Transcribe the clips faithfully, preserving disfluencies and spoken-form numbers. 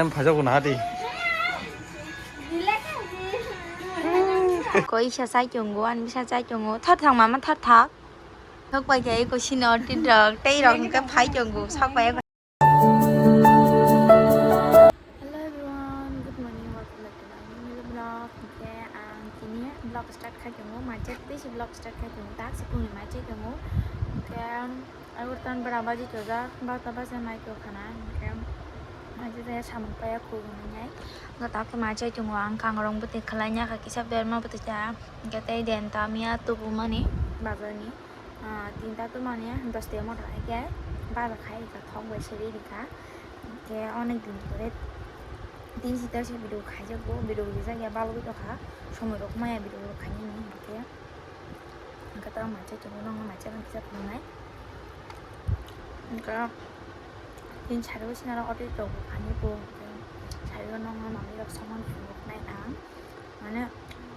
Em, phajago naha di. Koi sa chai tongo, ani bisa chai tongo. Thar thang mama, thar thak. Thok pai khe eko sino tin rok, tei rok hingke phai tongo, sok pai. Hello everyone, good morning, welcome back to my new vlog. Hingke ang tini vlog start khai tongo, maicha tei si vlog start khai tongo, tak si pungni maicha tongo. Hingke Agur tan bara baji tojak, barta baja nai to khana, hingke maji jaya samung paya khulumani nai. Hingke ta khe maicha tongo, ang kangrong bwtwi khlai ya kha, kisa berma bwtwi cha, hingke tei den ta miya tubumani bazar ni, ah, tinta tumani dos tiya mota hai khe bara khai rikha, thok bai seri rikha, hingke onek din pore tin sita se video khaijago, video rijak ya balwi tokha, somoi rok maya video rok khainani hingke. Hingke tamo maicha tongo, nokno maicha bai kisa phunuknai. Hingke tin sari o sinaro oti rok bo phani po, hingke sari o nokno manwi rok somani phunuknai ang. Mane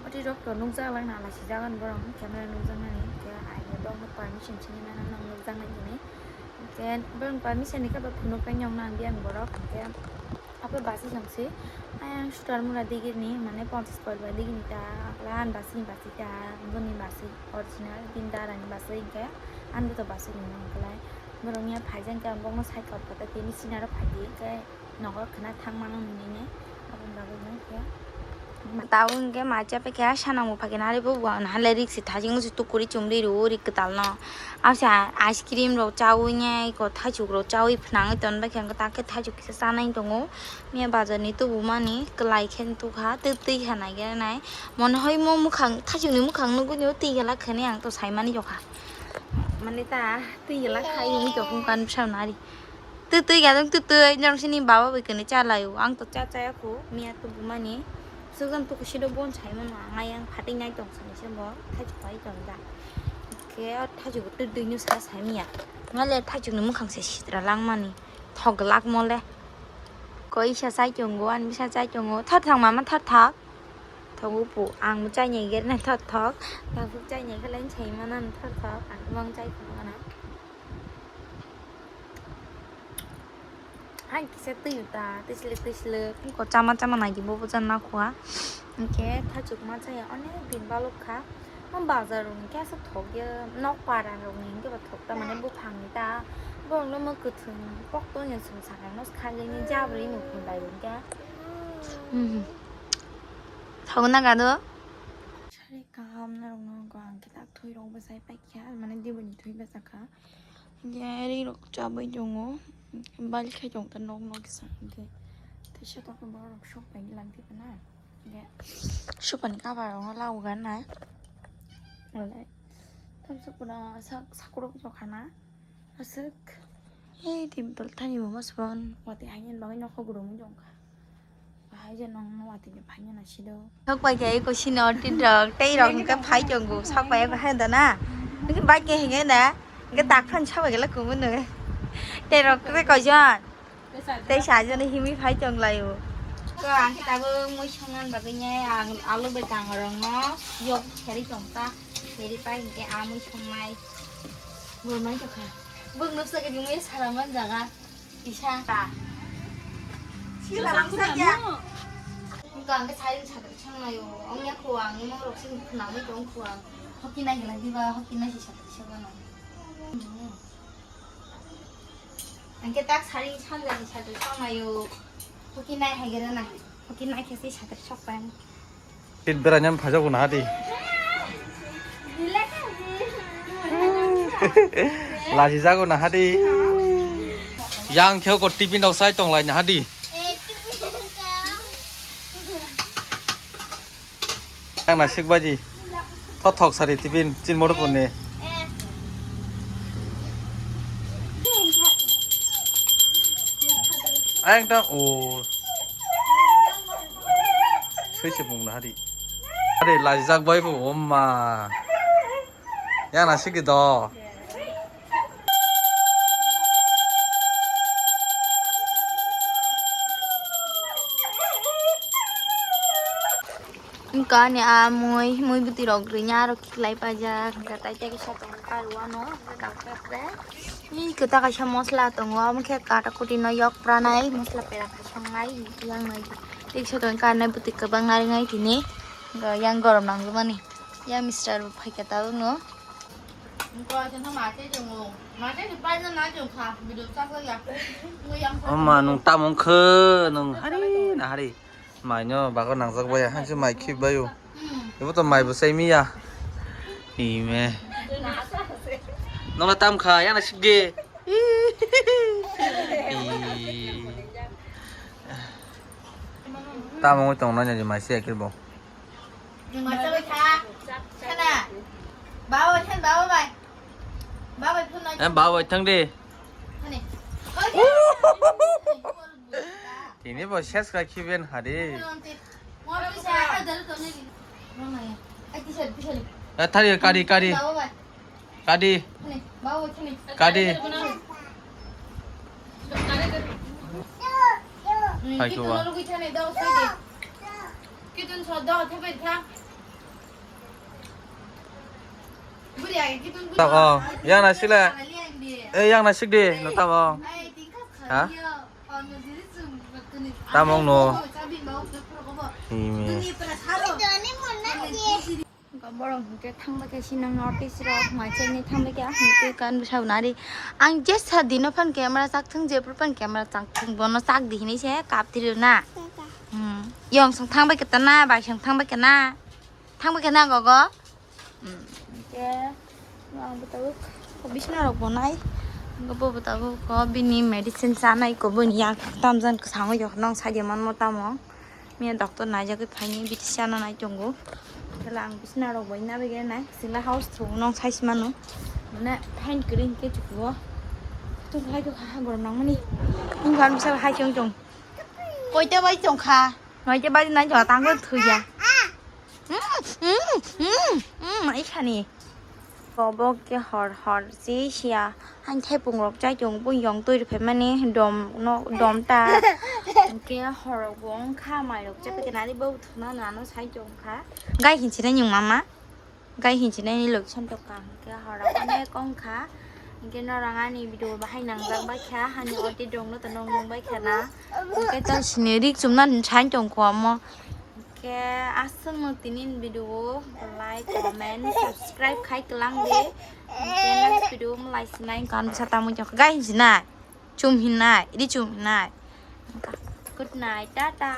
oti rok to nukjak lai na, lachi jagan borok camera nukjaknani, hingke ai bo nokno permission sini mano, nok nukjaknai hwnwi. Hingke borok permission ni khe bo phunuknai nokno ang biyang borok, hingke. Abo basi jangsi. Ayang sutar mura digini, mane ponchas kol bai digini ta, akla an basi basi ta, boni basi original, tin darani basi hingke, an buto basi ni nang kelai. Borok ya phaijang ke ang bokno side kol kota tini sinaro phaidi, hingke nogo khna thang mano nini ne, aboni bagwi no hingke. Tabo hingke maicha pekhe sanang bo phagena ari bo buang naha le rik si thajing si tukuri chumri ru rik kwtal no. Asa ice cream rok chawi nai ko thaichuk rok chawi phnangwi ton bai khe ta khe thaichuk kisa chanai tongo. Miya bazar ni tubumani kwlai khe tukha twi twi kha nai khe nai. Mono hoi mo mukhang thaichuk ni mukhang nugui no twi gala khani ang to sai mani jokha. Mani ta twi gala khai ni jokha kan bwsa nari. Twi twi gadang twi twi norok sini baba bai kani cha lai o. Ang to cha chaya kho miya tubumani. Sugam tuku siro bon sai mano ang ayang phatai nai tong sani se bo thaichuk pai tong da. Khe o thaichuk twi twi no sa sai miya. Ngale thaichuk ni mukhang se sitra lang mani. Thok glak mole. Koi sa chai tongo, ani bisa chai tongo. Thar thang mama thar thak. Thok upu ang bo chai nai ger nai thar thok. Thok chai nai khe lai sai mano thar thok. Ang bo ang chai phano gana. Hai kisa twi ta, twisle twisle, ko chama chama nai bo bo jan na khwa. Hingke thachuk ma chaya onek din balok kha. Mo bazar rok hingke aswk thok ya, nok para rok ni hingke ba thok ta mane buphang ni ta. Borok no mo kwthwng pokto ya chwng sakang no kha gani jabri nuk ni bai hingke. Mhm. Thok na gado. Sari kaham na rok no ko ang kitak thoi rok bwsai pai kha, mane diboni thoi bwsa kha. Hingke ri rok chabai tongo, bal khai tong ta nok nok kisa hingke teisa tok borok sok pai lang ti na hingke sopani cover rok no lago gan na. Wale tam sok pura sak sakurok jokha na aswk. Hei tim tol thani bo mas bon wati hangin bagwi nokho gurung jongkha. Bahai je nong no watwi ni phai nani sido. Thok pai khe eko sino tin rok, tei rok hingke phai tongo, sok pai eko hai da na. Hingke bai khe hingke na, hingke tak phan sabai gela kumu no. Tei rok tei koijon. Tei sajon himi phai tong lai o. Ko ang khe tabuk mui songna bagwi ne ang alu bai kang rok no yok kheri tong ta. Kheri pai hingke a mui songnai. Bo mai tokha. Buk nuksa ke mui sara man jaga. Isa. Sila langsa ya. Ang khe sai sadak sang layo. Ang ya kho ang imo rok sing khna mi tong kho ang. Hoki nai gela diba, hoki nai si sadak sang layo. Ang khe tak sari sang jani sadak sang layo. Hoki nai hai gela na. Hoki nai khe si sadak sok pai. Tit bera nyam phajago naha di. Lachi jago naha di. Yang kheo ko tiffin rok sai tong lai naha di. Yang na sik baji. Thok thok sari tiffin chin motor pun ni. Ayang ta o. Sui se mung na hari. Hari lajak bai bo oma. Yang na sigi do. Wngkha ani a mui, mui bwtwi rok rwnya aro khiklai paijak, wngkha tai tei kisa tong kha rw ano, wngkha tang khe. Ni kwta kaisa mosla tongo, omo khe kata kuti no yok pranai, mosla pera khai songnai, yang nai. Tik se tong karnai bwtwi kwbang naringai tini. Yang gorom nangjumani. Yang mister bo phaikha tabukno. Oma nung tamo wngkhe nung hari na hari. Mai no bago nangjak bai, hansi mai khip bai o. Ibo to mai bo sai miya. Ime. Nong na tam kha, yang na sik de. Tam ong tong na ni mai se akil bo. Nung ma chabai kha. Sana. Bawa, san bawa bai. Bawa phun na. Eh, bawa thang de. Hani. Tini bo ses ka khiben hari. Thari kari kari. Kadi. Hai kuwa. Tamo, yang nasi le. Eh, yang nasi de, no tamo. Ha? Tamo no. Ini. Borok hwnkhe thangbai khe sinang North East rok, mai chaini thangbai khe, ah, hwnkhe kan bwsao nari. Ang jesa dino phan camera chak thung, jephru phan camera chak thung, bono chak di hinwi se kap thri na. Hmm. Yong song thangbai khe ta na, bai song thangbai khe na. Thangbai khe na gogo. Hmm. Hwnkhe ang bo tabuk bisna rok bo nai. Bo bo tabuk ko bini medicine chanai ko bini yak tamjan kwsangwi yok nong saidi manmo tamo. Miya doctor naijagwi phaini B T C ano nai tongo. Kala ang bisna rok bai na bege nai. Sila house thung nong sai simano. Mane pain kring ke chukuo. Tung hai to ha gorom nang mani. Ung kan bisa hai chong chong. Koita bai chong kha. Noite bai nai chong tang ko thuya. Mm, mm, mm, mm, mai khani. Bobo ke hor hor si sia. Hain thepung rok chai chung bui yong twi rwphaimani dom no, dom ta. Hwnkhe horok bo wngkha, mairok chapikhe nani bo thwna nano sai chong kha. Gai hinchina nyung mama. Gai hinchina ni location to kha. Hwnkhe horok onek wngkha. Hwnkhe norok ani video bahai nangjak bai kha. Hani oti dong no to nong nung bai kha na. Hwnkhe to sini rik chumna sai chong kho omo. Hwnkhe aswk no tini video like, comment, subscribe khai kwlang di. Hwnkhe next video malai sinai kan sa tamui chong kha. Gai hinchina. Chum hinai, ri chum hinai. Good night, tata.